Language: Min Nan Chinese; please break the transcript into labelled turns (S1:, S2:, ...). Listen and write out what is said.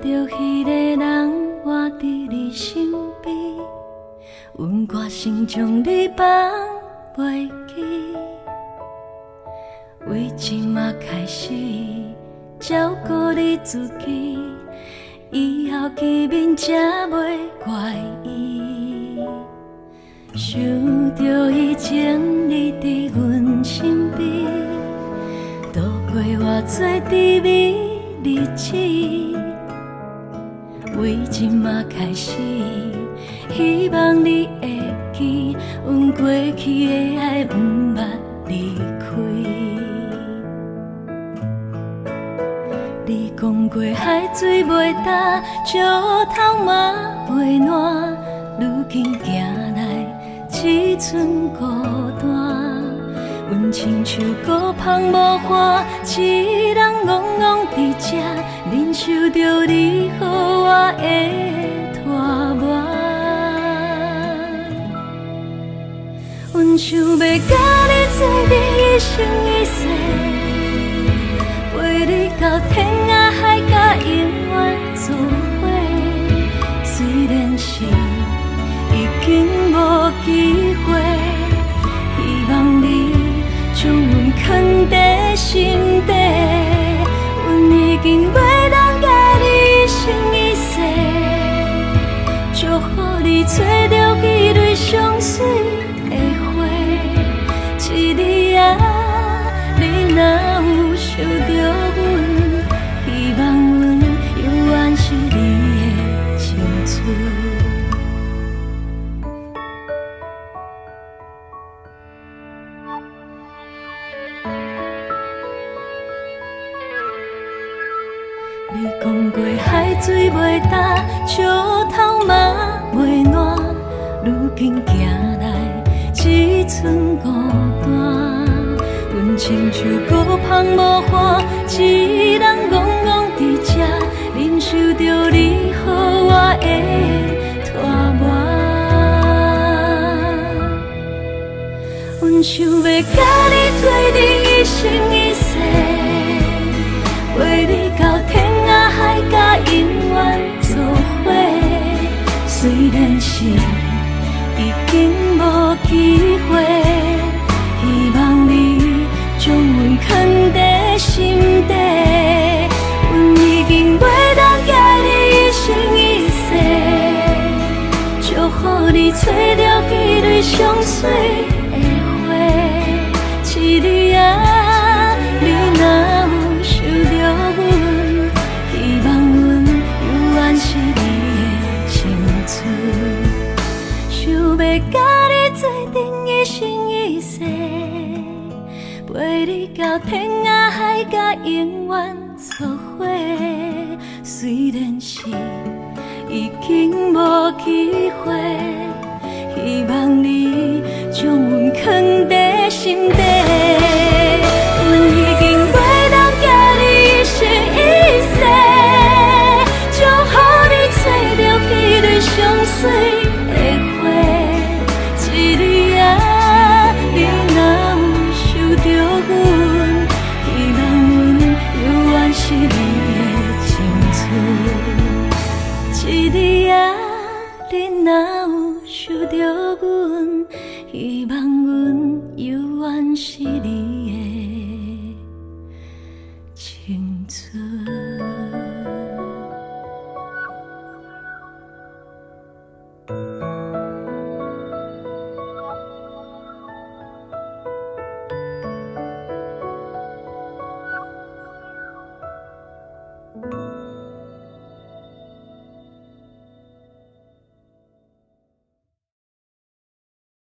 S1: 著彼个人活佇你身邊，阮歌聲將你放袂記。為這馬開始照顧你自己，以後見面才袂怪伊。想著以前你佇阮身邊，度過偌濟甜蜜日子。為這馬開始，希望你會記，阮過去的愛毋捌離開。你講過海水袂干，石頭嘛袂爛，如今行來這陣孤單。阮親像孤芳無伴，一人戇戇佇這，忍受著你予我的拖磨。阮想欲佮你做陣一生一世，陪你到天涯海角，永遠做伙。雖然是已經無機會，希望你將阮囥佇心底。阮已經袂當佮你一生一世，祝福你揣著彼蕊上媠的花。一日啊，你若有想著阮，希望阮猶原是你的青春。你講過海水袂干，石頭嘛袂爛，如今行來這陣孤單。阮親像孤芳無伴，一人戇戇佇這，忍受著你予我的拖磨。阮想欲佮你做陣一生一世，陪你到天涯海角，永遠做伙。雖然是已經無機會，希望你將阮囥佇心底。阮已經袂當佮你一生一世，祝福你揣著彼蕊上媠的花。一日啊，你若有想著阮，希望阮猶原是你的青春。想欲佮你做陣一生一世，陪你到天涯海角，永遠做伙。雖然是已經無機會，希望你將阮囥佇心底。阮已經袂當佮你一生一世，祝福你揣著彼蕊上媠的花。一日啊，你若有想著阮，希望阮猶原是你的青春。一日啊，你若有想著阮，希望阮猶原是你。